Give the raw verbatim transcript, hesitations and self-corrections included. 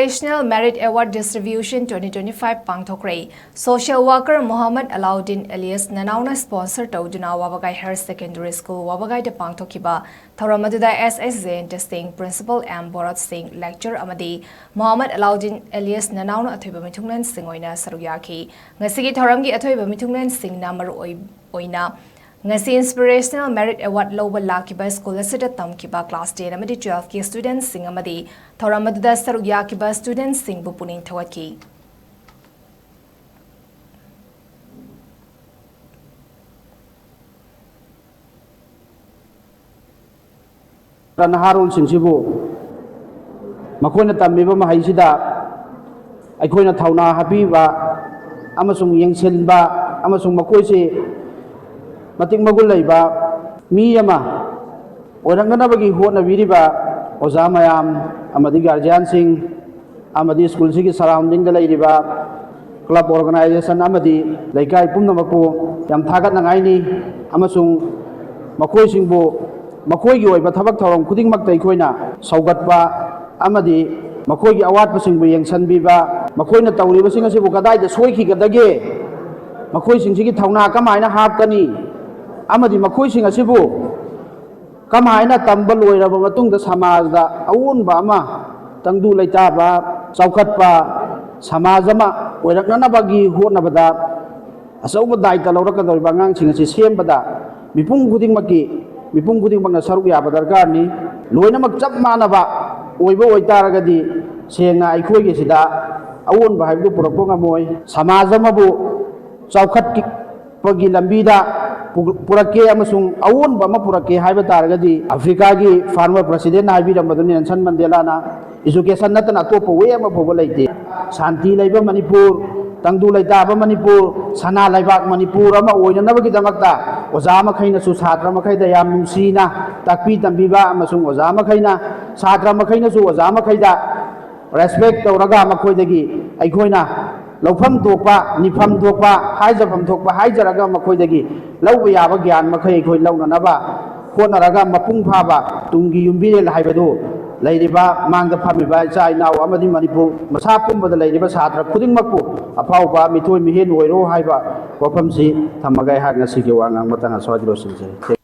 National Merit Award Distribution twenty twenty-five ꯄꯥꯡꯊꯣꯛꯈ꯭ꯔꯦ꯫ Social worker Mohammad Alauddin ꯑꯦꯂꯤꯌꯥꯁ ꯅꯅꯥꯎꯅ sponsor ꯇꯧꯗꯨꯅ ꯋꯥꯕꯒꯥꯏ Higher Secondary School ꯋꯥꯕꯒꯥꯏꯗ ꯄꯥꯡꯊꯣꯛꯈꯤꯕ ꯊꯧꯔꯝ ꯑꯗꯨꯗ S S Jayanta Singh, Principal M Bharat Singh, Lecturer ꯑꯃꯗꯤ ꯃꯣꯍꯝꯃꯗ ꯑꯂꯥꯎꯗꯤꯟ ꯑꯦꯂꯤꯌꯥꯁ ꯅꯅꯥꯎꯅ ꯑꯊꯣꯏꯕ ꯃꯤꯊꯨꯡꯂꯦꯟꯁꯤꯡ ꯑꯣꯏꯅ ꯁꯔꯨꯛ ꯌꯥꯈꯤ꯫ ꯉꯁꯤꯒꯤ ꯊꯧꯔꯝꯒꯤ ꯑꯊꯣꯏꯕ ꯃꯤꯊꯨꯡꯂꯦꯟꯁꯤꯡꯅ ꯃꯔꯨ ꯑꯣꯏ-, ꯑꯣꯏꯅ ꯉꯁꯤ Inspirational Merit Award ꯂꯧꯕ ꯂꯥꯛꯈꯤꯕ school ꯑꯁꯤꯗ ꯇꯝꯈꯤꯕ class ten ꯑꯃꯗꯤ twelve ꯀꯤ student ꯁꯤꯡ ꯑꯃꯗꯤ ꯊꯧꯔꯝ ꯑꯗꯨꯗ ꯁꯔꯨꯛ ꯌꯥꯈꯤꯕ student ꯁꯤꯡꯕꯨ ꯄꯨꯛꯅꯤꯡ ꯊꯧꯒꯠꯈꯤ꯫ ꯅꯍꯥꯔꯣꯜꯁꯤꯡꯁꯤꯕꯨ ꯃꯈꯣꯏꯅ ꯇꯝꯃꯤꯕ ꯃꯍꯩꯁꯤꯗ ꯑꯩꯈꯣꯏꯅ ꯊꯧꯅꯥ ꯍꯥꯞꯄꯤꯕ ꯑꯃꯁꯨꯡ ꯌꯦꯡꯁꯤꯟꯕ ꯑꯃꯁꯨꯡ ꯃꯈꯣꯏꯁꯤ ꯃꯇꯤꯛ ꯃꯒꯨꯟ ꯂꯩꯕ ꯃꯤ ꯑꯃ ꯑꯣꯏꯔꯛꯅꯅꯕꯒꯤ ꯍꯣꯠꯅꯕꯤꯔꯤꯕ ꯑꯣꯖꯥ ꯃꯌꯥꯝ ꯑꯃꯗꯤ guardian ꯁꯤꯡ ꯑꯃꯗꯤ school ꯁꯤꯒꯤ surrounding ꯗ ꯂꯩꯔꯤꯕ club organization ꯑꯃꯗꯤ ꯂꯩꯀꯥꯏ ꯄꯨꯝꯅꯃꯛꯄꯨ ꯌꯥꯝ ꯊꯥꯒꯠꯅꯉꯥꯏꯅꯤ, ꯑꯃꯁꯨꯡ ꯃꯈꯣꯏꯁꯤꯡꯕꯨ ꯃꯈꯣꯏꯒꯤ ꯑꯣꯏꯕ ꯊꯕꯛ ꯊꯧꯔꯝ ꯈꯨꯗꯤꯡꯃꯛꯇ ꯑꯩꯈꯣꯏꯅ ꯁꯧꯒꯠꯄ ꯑꯃꯗꯤ ꯃꯈꯣꯏꯒꯤ ꯑꯋꯥꯠꯄꯁꯤꯡꯕꯨ ꯌꯦꯡꯁꯤꯟꯕꯤꯕ, ꯃꯈꯣꯏꯅ ꯇꯧꯔꯤꯕꯁꯤꯡ ꯑꯁꯤꯕꯨ ꯀꯗꯥꯏꯗ ꯁꯣꯏꯈꯤꯒꯗꯒꯦ, ꯃꯈꯣꯏꯁꯤꯡꯁꯤꯒꯤ ꯊꯧꯅꯥ ꯀꯃꯥꯏꯅ ꯍꯥꯞꯀꯅꯤ ꯑꯃꯗꯤ ꯃꯈꯣꯏꯁꯤꯡ ꯑꯁꯤꯕꯨ ꯀꯃꯥꯏꯅ ꯇꯝꯕ ꯂꯣꯏꯔꯕ ꯃꯇꯨꯡꯗ ꯁꯃꯥꯖꯗ ꯑꯑꯣꯟꯕ ꯑꯃ, ꯇꯪꯗꯨ ꯂꯩꯇꯥꯕ, ꯆꯥꯎꯈꯠꯄ ꯁꯃꯥꯖ ꯑꯃ ꯑꯣꯏꯔꯛꯅꯅꯕꯒꯤ ꯍꯣꯠꯅꯕꯗ ꯑꯆꯧꯕ ꯗꯥꯏꯇ ꯂꯧꯔꯛꯀꯗꯧꯔꯤꯕ ꯑꯉꯥꯡꯁꯤꯡ ꯑꯁꯤ ꯁꯦꯝꯕꯗ ꯃꯤꯄꯨꯝ ꯈꯨꯗꯤꯡꯃꯛꯀꯤ, ꯃꯤꯄꯨꯝ ꯈꯨꯗꯤꯡꯃꯛꯅ ꯁꯔꯨꯛ ꯌꯥꯕ ꯗꯔꯀꯥꯔꯅꯤ꯫ ꯂꯣꯏꯅꯃꯛ ꯆꯞ ꯃꯥꯟꯅꯕ ꯑꯣꯏꯕ ꯑꯣꯏꯇꯥꯔꯒꯗꯤ ꯁꯦꯡꯅ ꯑꯩꯈꯣꯏꯒꯤ ꯁꯤꯗ ꯑꯑꯣꯟꯕ ꯍꯥꯏꯕꯗꯨ ꯄꯨꯔꯛꯄ ꯉꯝꯃꯣꯏ꯫ ꯁꯃꯥꯖ ꯑꯃꯕꯨ ꯆꯥꯎꯈꯠꯄꯒꯤ ꯂꯝꯕꯤꯗ ꯄꯨ-, ꯄꯨꯔꯛꯀꯦ ꯑꯃꯁꯨꯡ ꯑꯑꯣꯟꯕ ꯑꯃ ꯄꯨꯔꯛꯀꯦ ꯍꯥꯏꯕ ꯇꯥꯔꯒꯗꯤ, ꯑꯐ꯭ꯔꯤꯀꯥꯒꯤ former president ꯅ ꯍꯥꯏꯕꯤꯔꯝꯕꯗꯨꯅꯤ, ꯅꯦꯜꯁꯟ ꯃꯟꯗꯦꯂꯥꯅ, education ꯅꯠꯇꯅ ꯑꯇꯣꯞꯄ way ꯑꯃ ꯐꯥꯎꯕ ꯂꯩꯇꯦ꯫ ꯁꯥꯟꯇꯤ ꯂꯩꯕ ꯃꯅꯤꯄꯨꯔ, ꯇꯪꯗꯨ ꯂꯩꯇꯥꯕ ꯃꯅꯤꯄꯨꯔ, ꯁꯅꯥ ꯂꯩꯕꯥꯛ ꯃꯅꯤꯄꯨꯔ ꯑꯃ ꯑꯣꯏꯅꯅꯕꯒꯤꯗꯃꯛꯇ ꯑꯣꯖꯥ ꯃꯈꯩꯅꯁꯨ ꯁꯥꯇ꯭ꯔ ꯃꯈꯩꯗ ꯌꯥꯝ ꯅꯨꯡꯁꯤꯅ ꯇꯥꯛꯄꯤ ꯇꯝꯕꯤꯕ ꯑꯃꯁꯨꯡ ꯑꯣꯖꯥ ꯃꯈꯩꯅ ꯁꯥꯇ꯭ꯔ ꯃꯈꯩꯅꯁꯨ ꯑꯣꯖꯥ ꯃꯈꯩꯗ respect ꯇꯧꯔꯒ ꯃꯈꯣꯏꯗꯒꯤ ꯑꯩꯈꯣꯏꯅ ꯂꯧꯐꯝ ꯊꯣꯛꯄ, ꯅꯤꯐꯝ ꯊꯣꯛꯄ, ꯍꯥꯏꯖꯐꯝ ꯊꯣꯛꯄ ꯍꯥꯏꯖꯔꯒ ꯃꯈꯣꯏꯗꯒꯤ ꯂꯧꯕ ꯌꯥꯕ ꯒ꯭ꯌꯥꯟ ꯃꯈꯩ ꯑꯩꯈꯣꯏ ꯂꯧꯅꯅꯕ ꯍꯣꯠꯅꯔꯒ ꯃꯄꯨꯡ ꯐꯥꯕ ꯇꯨꯡꯒꯤ ꯌꯨꯝꯕꯤꯔꯦꯜ ꯍꯥꯏꯕꯗꯨ ꯂꯩꯔꯤꯕ ꯃꯥꯡꯗ ꯐꯝꯃꯤꯕ ꯏꯆꯥ ꯏꯅꯥꯎ ꯑꯃꯗꯤ ꯃꯅꯤꯄꯨꯔ ꯃꯁꯥ ꯄꯨꯝꯕꯗ ꯂꯩꯔꯤꯕ ꯁꯥꯇ꯭ꯔ ꯈꯨꯗꯤꯡꯃꯛꯄꯨ ꯑꯐꯥꯎꯕ ꯃꯤꯊꯣꯏ ꯃꯤꯍꯦꯟ ꯑꯣꯏꯔꯣ ꯍꯥꯏꯕ ꯋꯥꯐꯝꯁꯤ ꯊꯝꯃꯒ ꯑꯩꯍꯥꯛ ꯉꯁꯤꯒꯤ ꯋꯥ ꯉꯥꯡꯕ ꯃꯇꯥꯡ ꯑꯁ꯭ꯋꯥꯏꯗ ꯂꯣꯏꯁꯤꯟꯖꯔꯦ꯫